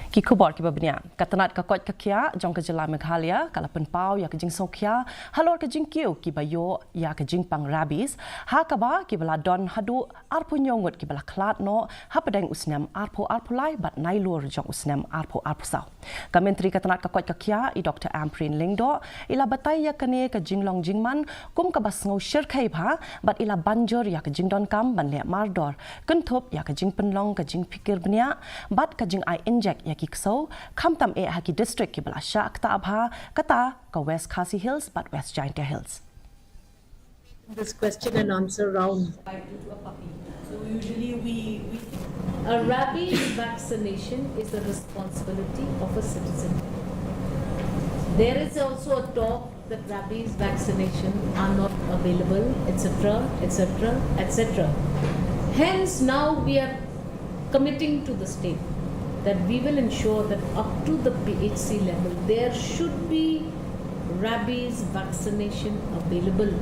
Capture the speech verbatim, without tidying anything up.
Ki khubor kiba bniah. Ka tnat ka koit ka khiah jong ka jylla Meghalaya ka la pynpaw ïa ka jingsngewkhia halor ka jingkiew kiba ïoh ïa ka jingpang rabies, ha kaba kiba la don haduh arphew hynñiew ngut kiba la khlad noh hapdeng u snem arphew arphew lai bad nailur jong u snem arphew arphew saw. Ka Myntri ka tnat ka koit ka khiah, i Doktor Ampareen Lyngdoh, i la batai ïa kane ka jinglong jingman kum kaba sngew shyrkhei bha bad i la ban jur ïa ka jingdonkam ban leh mardor kynthup ïa ka jingpynlong ka jingphikir bniah bad ka jingai injek ïa ki ksew, khamtam eh ha ki district kiba la shah ktah bha, kata ka West Khasi Hills bad West Jaintia Hills. This question and answer round. So usually we, we a rabies vaccination is the responsibility of a citizen. There is also a talk that rabies vaccination are not available, et cetera, et cetera, et cetera. Hence, now we are committing to the state that we will ensure that up to the P H C level, there should be rabies vaccination available